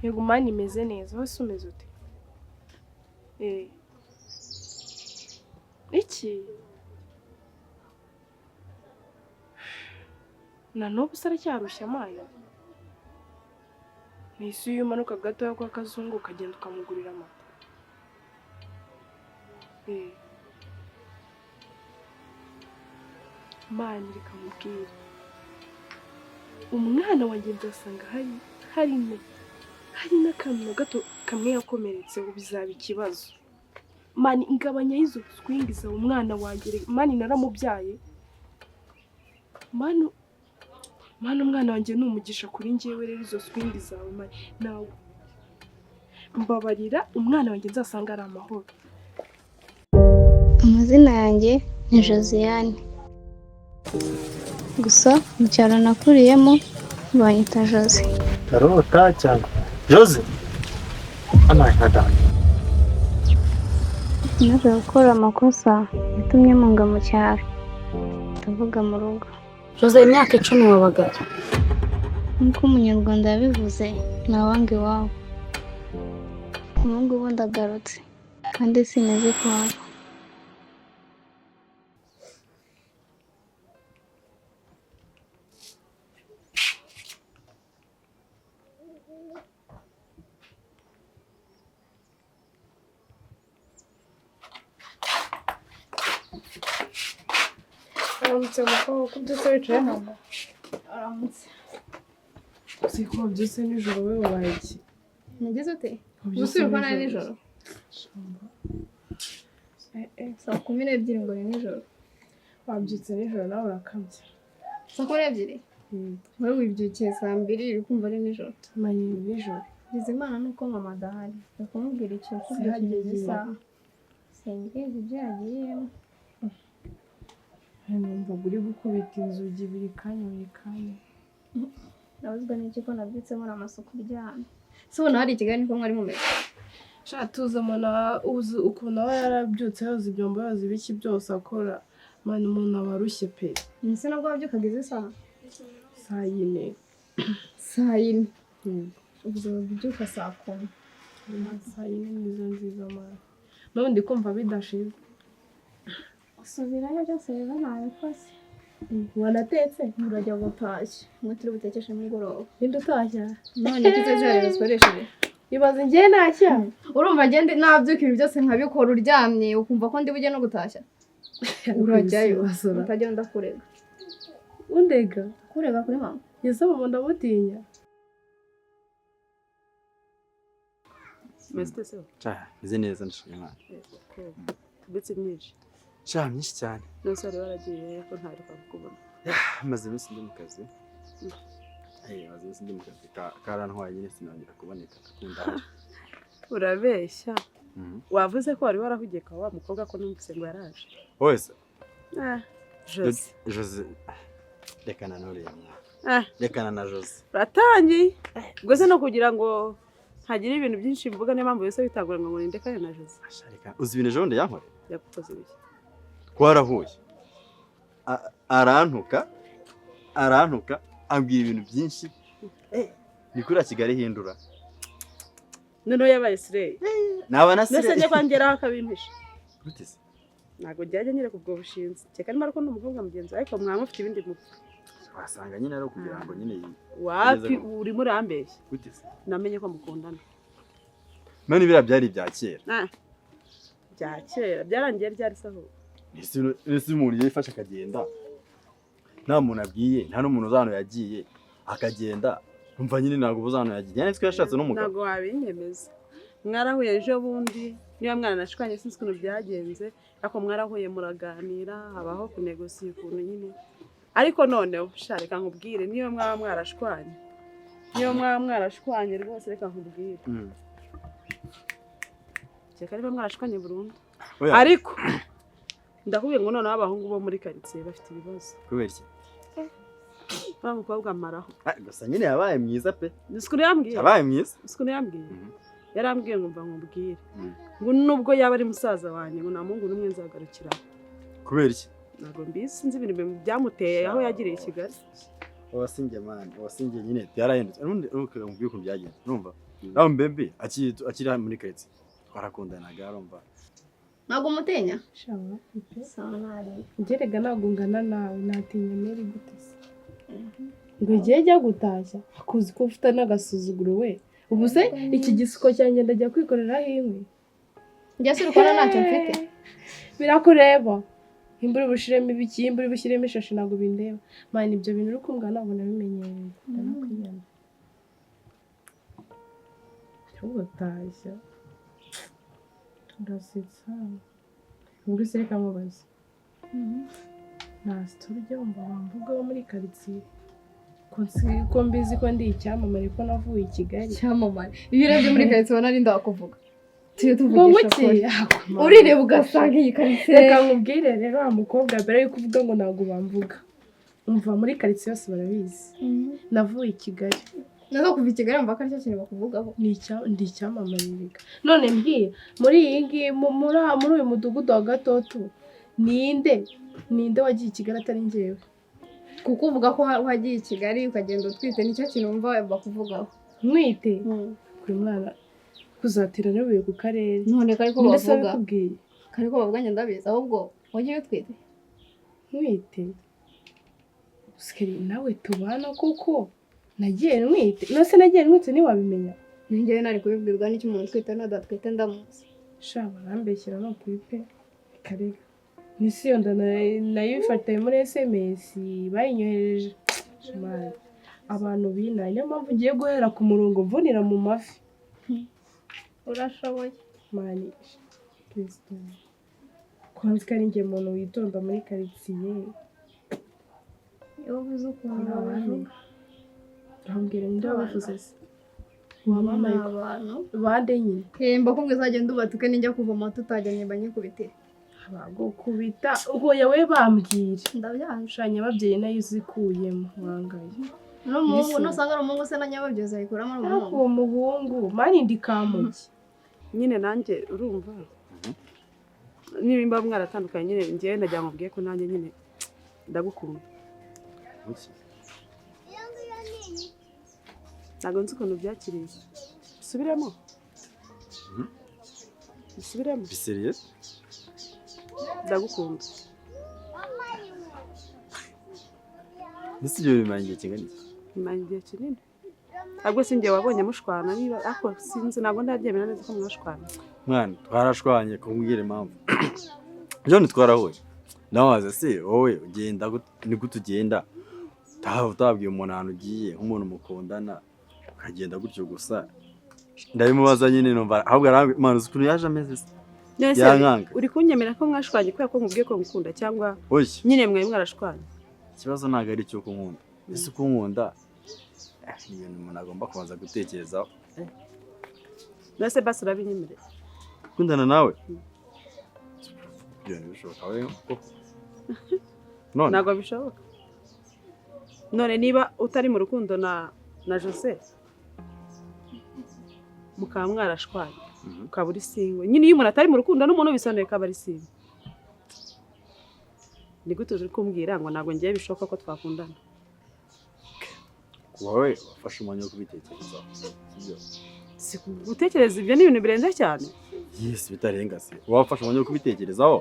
Yego mani imeze neza, wese umeze ute? Iki? Na n'ubu se aracyarushya amazi? Nisi iyo umanuka gatoya kwa Kazungu ukagenda ukamugurira amata. Mani reka mubwire. Umwana wanjye nzasanga hari n'akantu gato kamwe yakomeretse ubu bizaba ikibazo. Mani ngabanya izo swing zawe umwana wanjye, mani naramubyaye. Mani umwana wanjye ni umugisha kuri njyewe, rero izo swing zawe mani nawe mbabarira, umwana wanjye nzasanga ari amahoro. Amazina yanjye ni Josiane. Gusa mu cyaro nakuriyemo banyita Jose. Karota cyangwa Jose? Hano nka dada. Maze gukora amakosa yatumye munga mu cyaro, ndavuga mu rugo. Jose, imyaka 10 wabaga. Nk'uko umunyarwanda yabivuze, ntawanga iwabo. Ubu ngubu ndagarutse kandi sineze kuhava. Aramutse mukobwa, ko byose wicaye hano? Aramutse. Uzi ko wabyutse nijoro we wabaye iki? Nagize ute? Gusa uri nijoro? Saa 12 ngo ni nijoro. Wabyutse nijoro nawe urakabya. Saa 12? Wowe wibyukiye saa 2 uri kumva ari nijoro. Mani nijoro. Gize Imana nuko mama adahari. Ndi kumubwira ikintu Sihageze. isaha. Simbizi ibyo yagiyemo. Numva uri gukubita inzugi buri kanya buri kanya. Nabuzwa n'iki ko nabyutse nkora amasuku uryamye. Se ubona hari i Kigali niko mwari mumeze? Sha tuzi umuntu uzi ukuntu aba yarabyutse yoza ibyombo yoza ibiki byose akora. Mani umuntu aba arushye pe. Ese nabwo wabyukaga izi saha? Saa 4. Saa 4. Ubwo ubyuka saa 10. Saa 4 nizo nziza mani. N'ubu ndi kumva bidashize. Usubirayo byose biba ntabikoze. Wanatetse? Urajya gutashya. Mwe turi butekeshe nimugoroba. Ninde utashya? None iki zari zikoresheje? Ibaze njye ntashya. Urumva ngende nabyuka ibintu byose nkabikora uryamye ukumva ko ndi bujye no gutashya. Urajyayo. Utajya ndakurega. Undega? Kurega kuri mama. Yesu mama ndamutinya. Cha, meze neza ndashimye Imana. Iminsi myinshi. Cha, myinshi cyane. Nonse wari waragiye ko ntaheruka kukubona. Maze iminsi ndi mu kazi. Maze iminsi ndi mu kazi karantwaye nyine sinongera kuboneka akunda ahari. Urabeshya. Wavuze ko wari warahugiye kwa wa mukobwa ko numvise ngo yaraje. Wese. Jose. Jose. Rekana n'uriya mwana. Rekana na Jose. Uratangiye. Ubwo se no kugira ngo hagira ibintu byinshi mvuga niyo mpamvu yose bitagura ngo ndekane na Jose. Ashareka. Uzi ibintu ejo bundi yankoreye? Yagukoze ibiki? Twarahuye. Arantuka ambwira ibintu byinshi. Ni kuri Kigali hindura. Noneho yabaye Sirey. Naba na Sirey. Nese njye kwangeraho akabimpisha. Gute se? Ntabwo njyajya nyereka ubwo bushinzi. Cyeka nimba ariko n'umukobwa mugenzi ariko mwaba mufite ibindi mupfa. Wasanga nyine ari kugira ngo nyine wapi urimo urambeshya. Gute se? Namenye ko mukundana. None biriya byari ibya kera. Bya kera byarangiye ryari se aho? Ese umuntu yifashe akagenda nta muntu abwiye, nta n'umuntu uzi ahantu yagiye akagenda, umva nyine ntabwo uzi ahantu yagiye. Yanditswe yashatse n'umugabo. Ntabwo wabinyemeza. Mwarahuye ejo bundi niba mwaranashwanye sinzi ukuntu byagenze, ariko mwarahuye muraganira, habaho kunegosiya ukuntu nyine. Ariko noneho sha reka nkubwire niba mwaba mwarashwanye. Niba mwaba mwarashwanye rwose reka nkubwire. Cyeka niba mwarashwanye burundu. Ariko ndakubwiye ngo noneho abahungu bo muri quartier bafite ibibazo. Kubera iki? Wa mukobwa amaraho. Gusa nyine yabaye mwiza pe. Uzi yambwiye? Yabaye mwiza. Uzi yambwiye? Yarambwiye ngo mva nkubwire. Ngo nubwo yaba ari musaza wanjye ngo nta muhungu n'umwe nzagarukiraho. Kubera iki? Ntabwo mbizi, sinzi ibintu byamuteye aho yagiriye i Kigali. Wasinge man, wasinge nyine byarahindutse. Ubundi uruka mubwiye ukuntu byagenze, urumva? Nawe mbembe akiri hano muri karitsiye twarakundanaga, urumva? Ntabwo umutinya? Shawa pe. Sawa ntari. Ngerega ntabwo ngana nawe, natinya Mary gute se? Ngo igihe ajya gutashya akuzi ko ufite n'agasuzuguro we. Ubu se iki gisuko cyanjye ndajya kwikoreraho inkwi? Njye se urukora ntacyo mfite. Birakureba. Imbura ubushiremo ibiki, imbura ubushyiremo ishashi ntabwo bindeba. Mani ibyo bintu uri kumbwa ntabwo nabimenyereye. Ndanakwiyana. Ahubwo tashya. Urasetsa. Ubwo se reka nkubaze. Nta sitori ujya wumva bamvugaho muri karitsiye? Ko mbizi ko ndi icyamamare, ko navuye i Kigali. Icyamamare. Iyo urebye muri karitsiye ubona ari ndakuvuga. Tujye Ngo tuvugisha nguki? ukuri. Urireba ugasanga iyi karitsiye. Reka nkubwire rero wa mukobwa, mbere yuko uvuga ngo ntabwo bamvuga. Umva, muri karitsiye yose barabizi. Navuye i Kigali. Nazo kuva i Kigali mva ko aricyo kintu bakuvugaho. Ndi icyamamare reka. None mbwira, muri iyi ngiyi muri uyu mudugudu wa Gatoto, ninde wagiye i Kigali atari njyewe? Kuko uvuga ko wagiye i Kigali ukagenda utwite, nicyo kintu wumva bakuvugaho. Mwite kuri mwana kuzatira n'ibuye ku karere. None ko ariko Ninde se bavuga. wabikubwiye? Ariko bavuga njye ndabizi, ahubwo wagiye utwite. Ntwite? Sikari nawe tubana koko nagiye ntwite? Nose nagiye ntwite ntiwabimenya? Njyewe nari kubibwirwa n'icyo umuntu utwite n'adatwite ndamuzi. Sha barambeshyira no kuri pe. Karega nisi iyo nda nayifatiye muri SMS bayinyohereje. Shimari abantu binaye, niyo mpamvu ugiye guhera ku murongo mvunira mu mavi. Urashoboye. Mani perezida kwanza ko ari njye muntu witonda muri karitsiye. Iyo uvuze ukuntu babivuga. Urambwira ninde wabivuze se? Wabamaye Ni abantu. Bande nyine. Hemba ko ngo uzagenda ubatuke nijya kuvoma tutajyanye banyikubitire. Bagukubita uhoya we bambwira. Ndabyanga. Shanya ababyeyi nayo uzikuyemo wangaye. N'umuhungu Mbese- nusanga ari umuhungu se na nyababyeyi ayikuramo ari Ariko umuhungu. uwo muhungu mani ndi kamugi. Nyine nanjye urumva nimba mwaratandukanye, nyine njyewe nagira ngo mbwiye ko nanjye nyine ndagukunda. Kuki? Ntabwo nzi ukuntu byakiriye. Bisubiremo, bisubiremo. Bi serious? Ndagukunda. Ese ibyo bimara igihe kingana iki? Nyuma igihe kinini. Ahubwo si njye wabonye mushwana, niba ariko sinzi, ntabwo ndabyemera neza ko mwashwana. Mwana twarashwanye, kumbwira impamvu. John twarahuye. Ndamubaza se wowe ugenda gute, ni gute ugenda utabwiye umuntu ahantu ugiye nk'umuntu mukundana ukagenda gutyo gusa? Ndabimubaza nyine numva ahubwo arambwira, mwana uzi ukuntu yaje ameze se? None se Yankanga. uri kunyemera ko mwashwanye kubera ko nkubwiye ko ngukunda, cyangwa Oya, nyine mwari mwarashwanye? ikibazo ntabwo ari icyo kunkunda. Ese kunkunda ni ibintu umuntu agomba kubanza gutekerezaho. None se basi urabinyemerera? Gukundana nawe? Ibyo ntibishoboka we koko. None Ntabwo bishoboka. None niba utari mu rukundo na Jose, mukaba mwarashwanye, ukaba uri single nyine, iyo umuntu atari mu rukundo n'umuntu bisobanuye ko aba ari single, ni gute uri kumbwira ngo ntabwo ngiye bishoboka ko twakundana? Wowe wafashe umwanya wo kubitekerezaho, sibyo? Si gutekereza, ibyo ni ibintu birenze cyane. Yes, bitarenga se wafashe umwanya wo kubitekerezaho.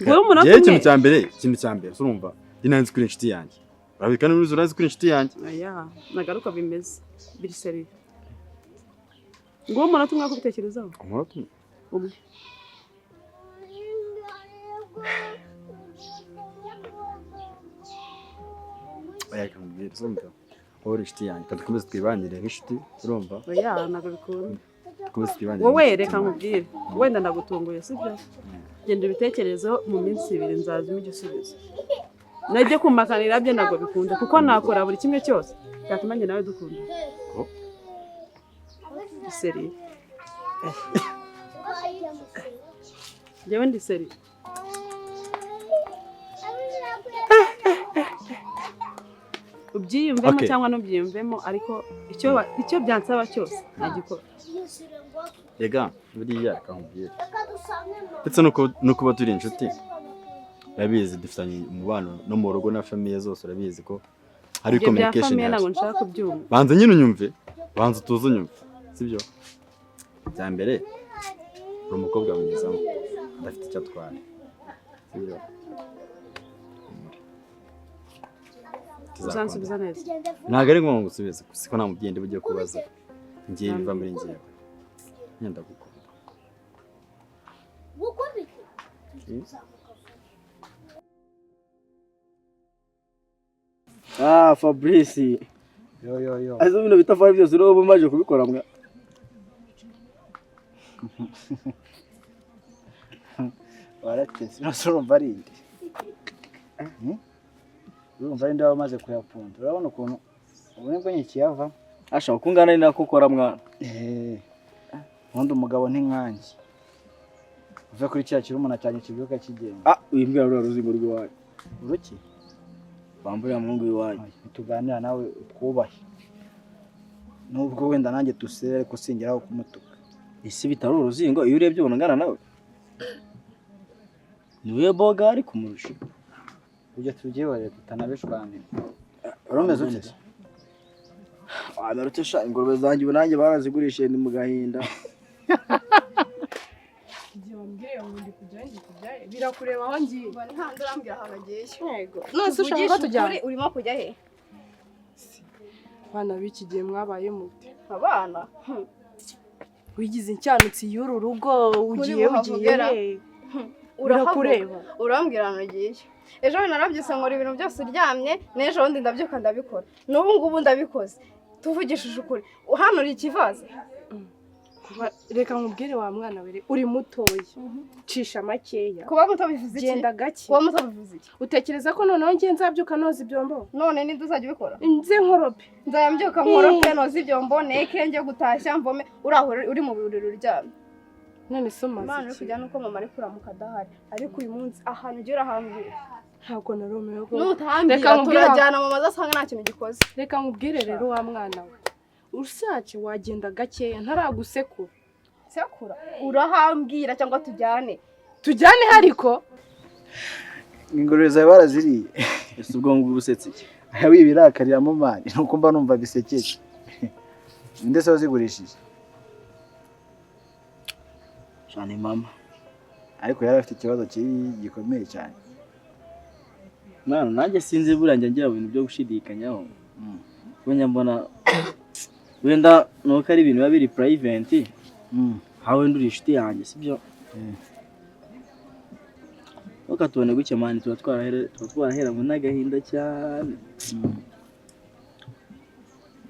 Wowe umunota Njyewe ikintu umwe. cya mbere, ikintu cya mbere urumva njye nari nzi ko uri inshuti yanjye, urabika n'uruzi, urazi ko uri inshuti yanjye. Oya, nagaruka bimeze biri sérieux. Nguwo umunota umwe wo kubitekerezaho. Umunota umwe? Umwe. Oya, reka nkubwire, urumva wowe uri inshuti yanjye, kandi dukomeze twibanire nk'inshuti, urumva? Oya, ntabwo bikunda. Dukomeze twibanire Wowe nk'inshuti. reka nkubwire, wenda ndagutunguye, sibyo? Genda ubitekerezeho, mu minsi 2 nzazamo igisubizo. Najye kumakanira byo ntabwo bikunda, kuko nakora buri kimwe cyose cyatuma njye nawe dukunda. Ko? Ndi sérieux, njyewe ndi sérieux. Ubyiyumvemo Okay. cyangwa ntubyiyumvemo, ariko icyo byansaba cyose nagikora. Rega buriya reka nkubwire, ndetse no kuba turi inshuti, urabizi dufitanye umubano no mu rugo na famille zose, urabizi ko Hari Ibyo bya communication famille ihari. ntabwo nshaka kubyumva. Banza nyine unyumve, banza utuze unyumve, sibyo? Bya mbere, uri umukobwa mwiza udafite icyo atwaye, sibyo? Uzansubiza neza? Ntabwo ari ngombwa ngo usubize, siko nta mubyeyi ndi bujye kubaza. Ngiye biva muri njyewe, nyenda gukunda. Ah, Fabrice. Yo yo yo. Azo bino bitafari byose rero uba umaze kubikora mwa. Waratese. Nose urumva ari inde? Hmm? Urumva ari nde waba umaze kuyapfunda? Urabona ukuntu ubu nibwo nkikiyava? Asha ukungana ni nako ukora mwana. Eh. Ubundi umugabo ni nkanjye. Uve kuri kiriya kirumuna cyanjye kibyuka kigenda. Ah, uyu mbwa rura ruzingo rw'iwanyu. Uruki? Bamburiya muhungu w'iwanyu. Ntituganira nawe utwubahe. Nubwo wenda nanjye dusere ariko singeraho kumutuka. Isi bitari uruzingo iyo urebye ubona ungana nawe. Niwe boga ari kumurusha. Ibyo tubyihorere tutanabishwanira. Urumeze ute se? Ah, narutse sha ingurube zanjye ubu nanjye barazigurishije ni mu gahinda. Igihe wambwiye ngo ndi kujyayo, ndi kujyayo, birakureba aho ngiye. Mbona nta wundi urambwira ahantu agiye. Yego. None se ushaka ko tujyana? Ukuri, urimo kujya he? Abana b'iki gihe mwabaye mute? Abana? Wigize incyanutsi y'uru rugo, ugiye ugiye buhavugera. he? Urahavuga. Birakureba. Urambwira ahantu ugiye. Ejo bundi narabyutse nkora ibintu byose uryamye, n'ejo bundi ndabyuka ndabikora. N'ubu ngubu ndabikoze. Tuvugishije ukuri. Hano uri ikivaze? Reka nkubwire wa mwana we, uri mutoya. Cisha makeya. Kuba muto bivuze iki? Genda gake. Kuba muto bivuze iki? Utekereza ko noneho ngiye nzabyuka noza ibyombo? None ninde uzajya ubikora? Nze nkorope. Nzajya mbyuka nkorope, noze ibyombo, neke, njye gutashya, mvome, uri aho uri mu buriri uryamye. None se umaze Imana uri iki? kujya nuko mama ari kuramuka adahari. Ariko uyu munsi ahantu ugiye urahambwira. Ntabwo narumiwe rwose. Nutahambwira Reka nkubwire. turajyana mama azasanga nta kintu gikoze. Reka nkubwire rero wa mwana we. Ushatse wagenda gakeya ntaragusekura. Sekura urahambwira cyangwa tujyane? Tujyane hariko. Ingurube zawe baraziriye. Ese ubwo ngubwo usetse iki? Aya wibirakariramo mani nuko mba numva bisekeje. Ninde se wazigurishije? Shani mama. Ariko yari afite ikibazo gikomeye cyane. Mwana nanjye sinzi buriya njya ngira ibintu byo gushidikanyaho. Wenda mbona wenda nuko ari ibintu biba biri private. Hawe wenda uri inshuti yanjye sibyo? Reka tubone gutya mani tuba twaraheranywe n'agahinda cyane.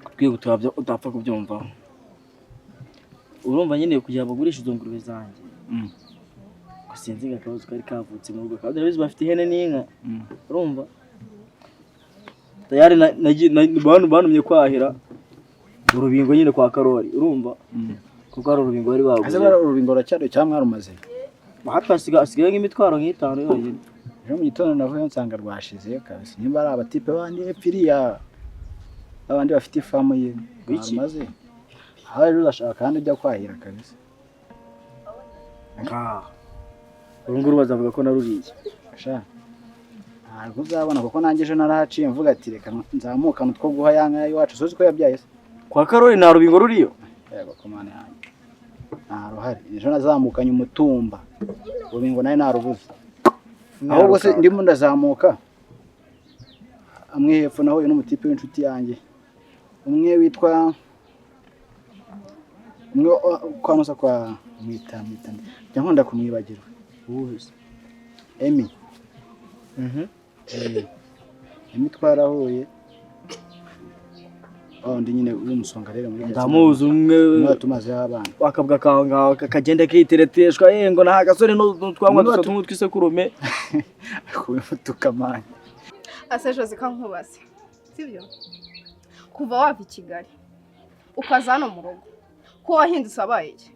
Kutwiga utapfa kubyumvaho. Urumva nyine kugira ngo bagurishe izo ngurube zanjye. Gusa sinzi akabazo kari kavutse mu rugo. Kandi urabizi bafite ihene n'inka. Urumva? Tayari bantumye kwahira urubingo nyine kwa Karori, urumva? Kuko hari urubingo bari baguze. Ese bari urubingo ruracyari cyangwa mwarumaze? Hafi hasigaye nk'imitwaro nk'itanu yonyine. Ejo mu gitondo navuye nsanga rwashize kabisa. Nimba ari abatipe bandi hepfo iriya abandi bafite ifamu ye Wiki? barumaze. Aho rero urashaka kandi ujya kwahira kabisa. Ngaho. Uru nguru bazavuga ko naruriye. Sha. Ntabwo uzabona kuko nanjye ejo narahaciye mvuga ati reka nzamukane utwo guha ya nka y'iwacu. Suzi ko yabyaye se? Kwa Karori nta rubingo ruriyo? Yego komana yanjye. Nta ruhari. Ejo nazamukanye umutumba. Urubingo nawe narubuze. Ahubwo se ndimo ndazamuka. Amwe hepfo nahuye n'umutipe w'inshuti yanjye. Umwe witwa umwe kwa Musa kwa mwita. Njya nkunda kumwibagirwa. Uwuhe se? Emi. Emi twarahuye. Oh, ndi nyine w'umusonga rero muri Gatsata. Ndamuzi umwe Umwe tumazeho abana. Wakabwa kawe ngaho kakagenda kitereteshwa ngo nta gasore n'utwangwa dusa tumwe tw'isekurume. Kubimutuka mani. Ase Jose kankubaze. Sibyo? Kuva wava i Kigali ukaza hano mu rugo ko wahindutse wabaye iki?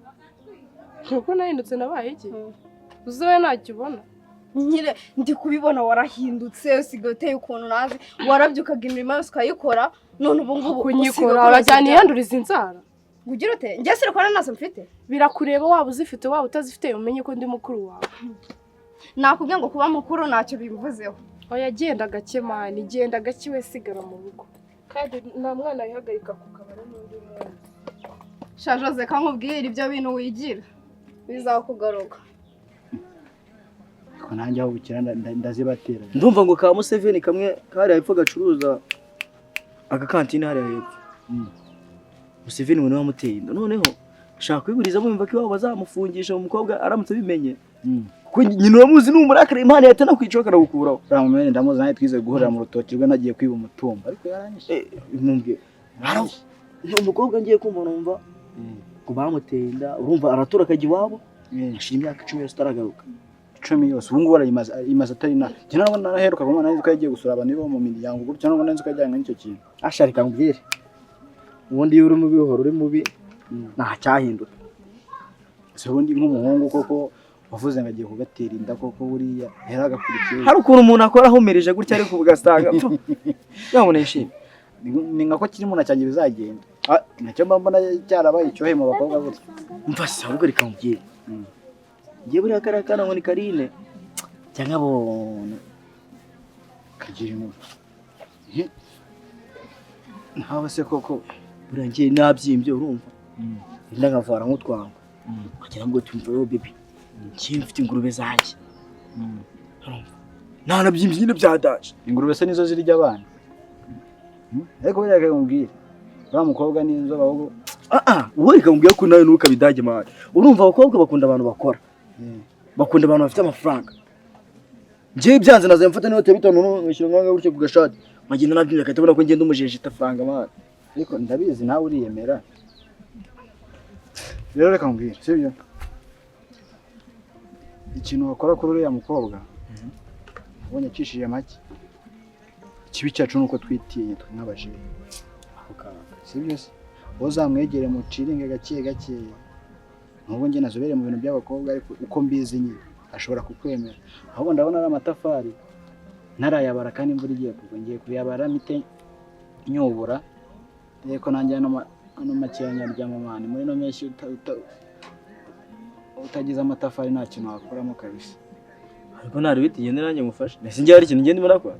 Nuko nahindutse nabaye iki? Uzi we ntacyo ubona. Nyine ndi kubibona warahindutse, usigaye uteye ukuntu nazi, warabyukaga imirimo yose ukayikora, none ubu ngubu Kunyikora urajyana iyanduriza inzara. Ugira ute? Njye silikone nazo mfite. Birakureba waba uzifite waba utazifite umenye ko ndi mukuru wawe. Nakubwiye ngo kuba mukuru ntacyo bimvuzeho. Oya, genda gake man, genda gake, we sigara mu rugo, kandi nta mwana wihagarika ku kabari n'undi mwana. Sha Jose, kankubwira, ibyo bintu wigira bizakugaruka. Ariko nanjye aho bukira ndazibatera. Ndumva ngo ka Museveni kamwe kariya hepfo gacuruza agakantine hariya hepfo. Museveni ngo niwe wamuteye inda, noneho ashaka kwigurizamo, yumva ko iwabo bazamufungisha umukobwa aramutse abimenye. Kuko nyina uramuzi ni umurakare, Imana yahita kwica akanawukuraho. Uriya mumene ndamuzi, nanjye twize guhurira mu rutoki rwe, nagiye kwiba umutumba ariko yaranyishe. Mumbwire. Ni umukobwa ngiye kumva numva ngo bamuteye inda, urumva aratura akajya iwabo, ashira imyaka 10 yose ataragaruka. 10 yose ubu ngubu arayimaze, imaze atari na njye. Ntabwo naraheruka kumubona, nzi ko yagiye gusura abantu bo mu miryango gutyo, ntabwo nzi ko yajyanywe n'icyo kintu. Asha, reka nkubwire, ubundi iyo uri mubi uhora uri mubi, nta cyahinduka. Ese ubundi nk'umuhungu koko wavuze ngo agiye kugatera inda koko, buriya yari agakurikiye? Hari ukuntu umuntu akora ahumirije gutya, ariko ugasanga yabona yishimye. Ni nka ko kiri mu cyanjye bizagenda. Ah, nacyo mba mbona cyarabaye icyohe mu bakobwa gutya. Mva se, ahubwo reka nkubwire, ngiye buriya kariya kana ngo ni Karine cyangwa abona Kagira inkuru. Ntawe se koko? Buriya ngiye nabyimbye, urumva inda nkavara nk'utwanga wagira ngo tumva yo baby, ngiye mfite ingurube zanjye, urumva ntanabyimbye nyine byadaje. Ingurube se nizo zirya abana? Ariko buriya reka nkubwire, uriya mukobwa ni inzobe ahubwo. Ah ah, wowe reka nkubwire ko nawe ntukabidage man. Urumva abakobwa bakunda abantu bakora, bakunda abantu bafite amafaranga. Njyewe byanze naza mfata n'inote ya 5 nwishyura nkanga gutya ku gashati, nkagenda nabyimbye, agahita abona ko ngenda umujejeta faranga man. Ariko ndabizi nawe uriyemera. Rero reka nkubwire, sibyo, ikintu wakora kuri uriya mukobwa ubonye acishije make, ikibi cyacu ni uko twitinya twe nk'abajene. Sibyo se? Wowe uzamwegere muciringe gake gakeya. Nubwo njye nazobere mu bintu by'abakobwa, ariko uko mbizi nyine ashobora kukwemera. Ahubwo ndabona ari amatafari ntarayabara kandi imvura igiye kugwa, ngiye kuyabara mite nyubura, dore ko nanjye ano makeya nyaryamo man. Muri ino mpeshyi utagize amatafari nta kintu wakuramo kabisa. Ariko ntari bitigende nanjye mufashe, mbese njye hari ikintu ngenda mbona ko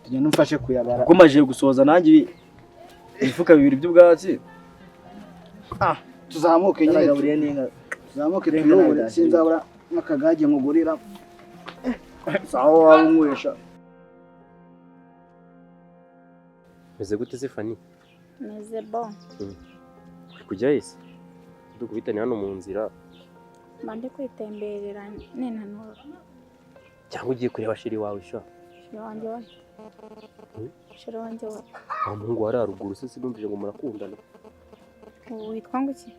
Tugende umfashe kuyabara. Kuko majije gusohoza nanjye ibifuka bibiri by'ubwatsi. Tuzamuke nyine. Naragaburiye n'inka. Tuzamuke. N'inka. Tuyobore. Ntabwo. Sinzabura n'akagage nkugurira. Sawa, waba unywesha. Meze gute se, Fani? Meze bon. Uri kujya he se? Dukubitane hano mu nzira. Mba ndi kwitemberera ninanura. Cyangwa ugiye kureba chéri wawe sha? Chéri wanjye we? Hmm? Chéri wanjye we? Wa muhungu wari haruguru se, sinumvise ngo murakundana. Ubu witwa ngo iki?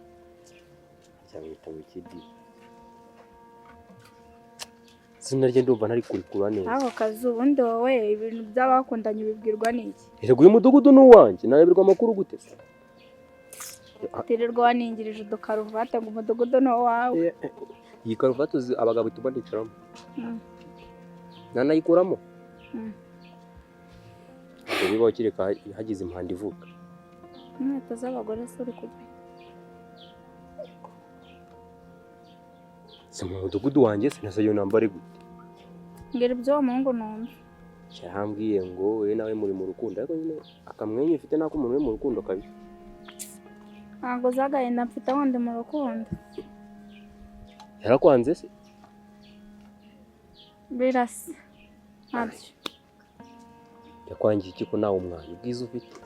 Cyangwa yita ngo iki di? Izina rye ndumva ntari kurikura neza. Ako kazi, ubundi wowe ibintu by'abakundanye ubibwirwa n'iki? Erega uyu mudugudu ni uwanjye, nayoberwa amakuru gute se? Utirirwa waningirije udukaruvate ngo umudugudu ni uwawe. Iyi karuvati uzi abagabo ituma nicaramo. Nanayikuramo. Ntabwo bibaho kereka hagize impanda ivuka. Inkweto z'abagore se uri kujya? Si mu mudugudu wanjye se, nasayo nambare gute? Mbwira iby'uwo muhungu numve. Yarambwiye ngo wowe nawe muri mu rukundo, ariko nyine akamwenyu ufite nako umuntu uri mu rukundo kabisa. Ntabwo uzi agahinda mfite aho ndi mu rukundo. Yarakwanze se? Birasa ntabyo. Yakwangiye iki ko nawe umwana ubwiza ufite?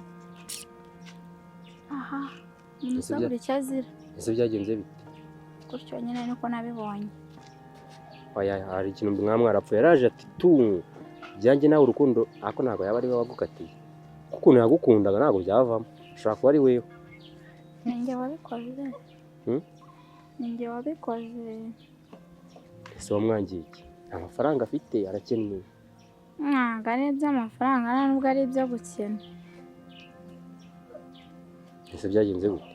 Aha umuntu Ese usabura icyo azira. Ese byagenze bite? Gutyo nyine niko nabibonye. Oya, hari ikintu mwamwarapfuye? Yaraje ati tu byanjye nawe urukundo, ariko ntabwo yaba ari we wagukatiye, kuko ukuntu yagukundaga ntabwo byavamo, ashobora kuba ari wewe. Ni njye wabikoze. Hmm? Ni njye wabikoze. Ese wamwangiye iki? Nta mafaranga afite, arakennye. Ntabwo ari iby'amafaranga, nta nubwo ari ibyo gukina. Ese byagenze gute?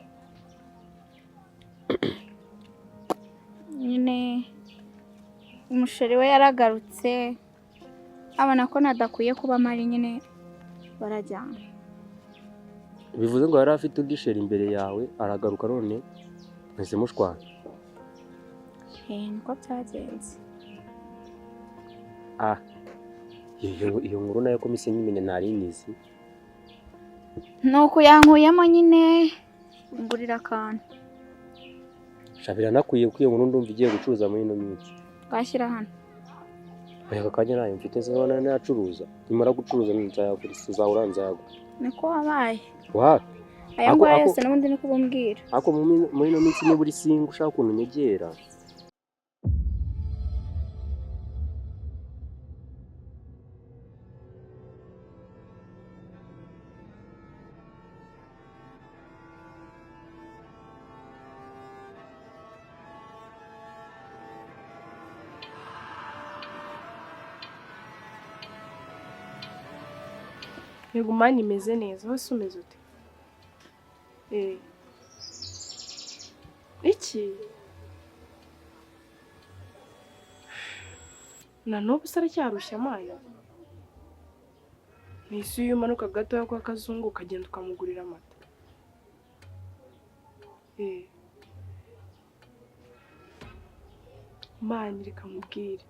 Nyine umusheri we yaragarutse, abona ko nadakwiye kuba mpari, nyine barajyana. Bivuze ngo yari afite undi chéri imbere yawe, aragaruka, none mwese mushwana. Eh, niko byagenze. Ah, Iyo nkuru nayo ko mise nyimenya ntari nyizi. Nuko yankuyemo nyine ngurira akantu. Shabira nakwiye kuko iyo nkuru ndumva igiye gucuruza muri ino minsi. Twashyira hano. Oya, aka kanya ntayo mfite, sinabona nacuruza. Nimara gucuruza nzayagura, tuzahura nzayagura. Niko wabaye. Wapi? Aya Ako- ngaya ako- yose n'ubundi niko ubumbwira. Ariko muri ino minsi niba uri single ushaka ukuntu unyegera. Yego mani, imeze neza, hose umeze ute? Eh. Iki? Na n'ubu se aracyarushya amazi? Ni isi iyo umanuka gatoya kwa Kazungu ukagenda ukamugurira amata. Eh. Mani, reka nkubwire.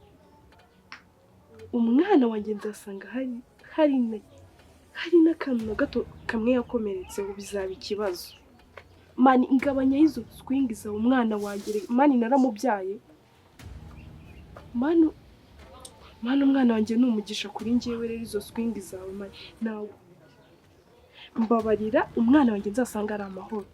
Umwana wanjye nzasanga hari n'akantu na gato kamwe yakomeretse, ubu bizaba ikibazo. Mani, ngabanya izo swing zawe, umwana wanjye mani naramubyaye. Mani, mani, umwana wanjye ni umugisha kuri njyewe, rero izo swing zawe mani nawe mbabarira, umwana wanjye nzasanga ari amahoro.